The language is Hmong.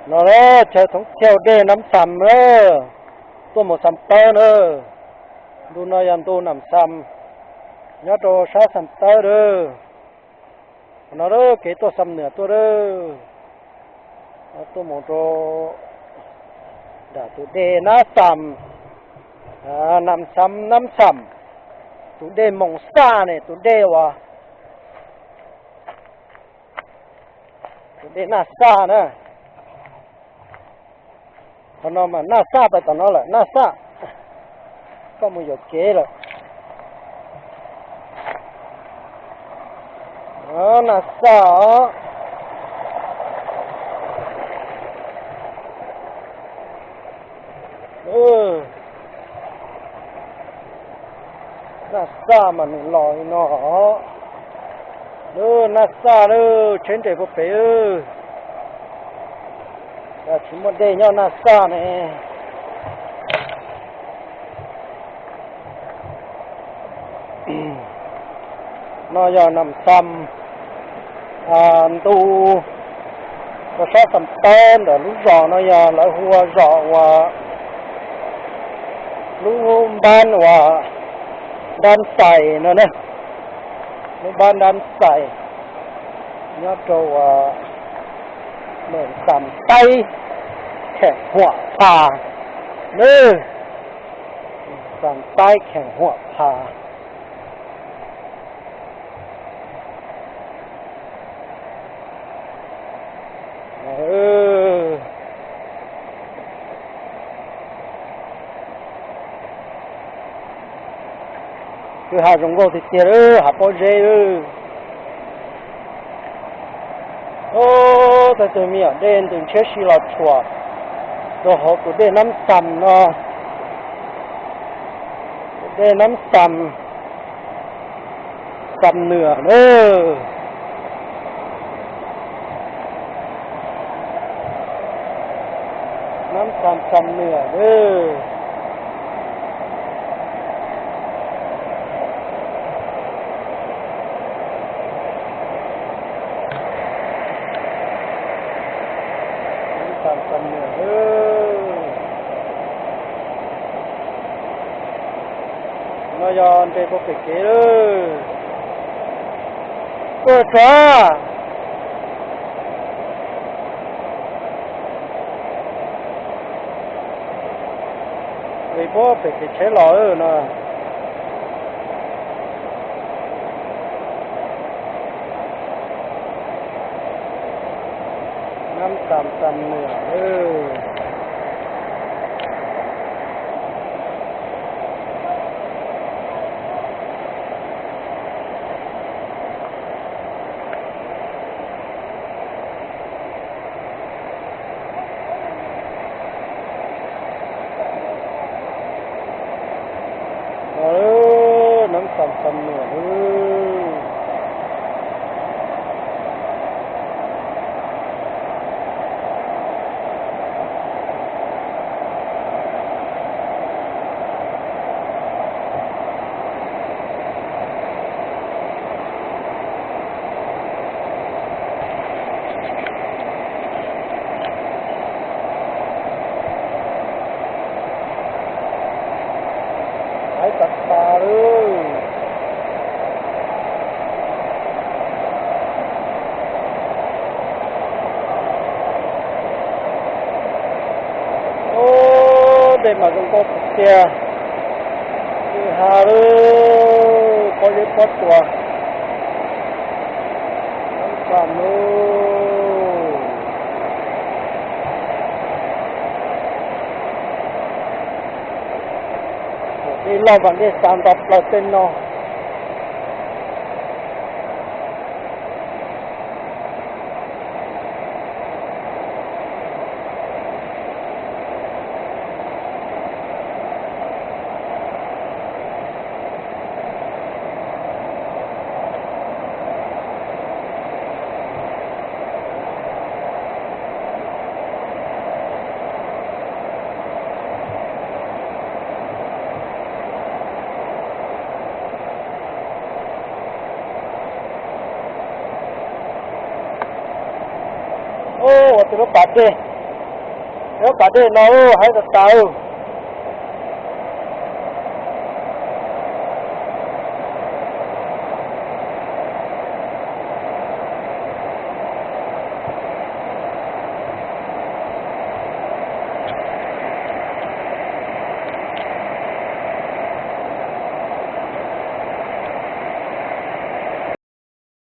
No lawm chaw thoob thiaj dej Nab Xam lawm, tuaj mus Xam Tawb na. Ntu no yog ntu Nam Xam, nyob rau sab Xam Tawb lawm. No lawm kev tuaj Xam Nwm tuaj lawm. Tuaj mus rau nram tus dej Nab Xam, Nam Xam, Nab Xam, tus dej Moos Xaj ne, tus dej uas, tus dej Naj Xaj na. Qhov no mas Naj Xaj pais tom no lawm, Naj Xaj. Koj mus yuam kev lawm. Naj Xaj os. Naj Xaj mas nws los li no os. Naj Xaj lawm, tsheb nres puag pem. Tsis muaj dej nyob Naj Xaj ne. No yog Nam Xam, ntu rau sab Xam Tawb ntawm lub zos no yog lawv hu ua zos uas lub npab uas Dab Xais no na, lub npab Dab Xais, nyob rau uas Nam Xam Taib, kheem Huam Phas, Nam Xam Taib kheem Huam Phas. Kwj ha zoo nkauj tiag tiag, hav pob zeb. Ub, tag tus me nyuam dej ntws ntshiab si los tshuam rau hauv tus dej Nab Xam no. Tus dej Nab Xam, Xam Nwm na. Nab Xam, Xam Nwm na. Nab Xam, Xam Nwm na. No yog nres puag pem kev lawm. Tuaj tsuag. Nres puag pem kev tsheb los no. Nab Xam, Xam Nwm. Nab Xam, Xam Nwm. Aiv tas tas lawm. Ub, dej mas zoo nkauj tiag tiag. Kwj ha lawm, pob zeb pob tsuas. Nab Xam lawm. Dej loj mas dej xa nto plaws tej no. Ub, ua tus lub pas dej. Nyob pas dej no haib tas tas.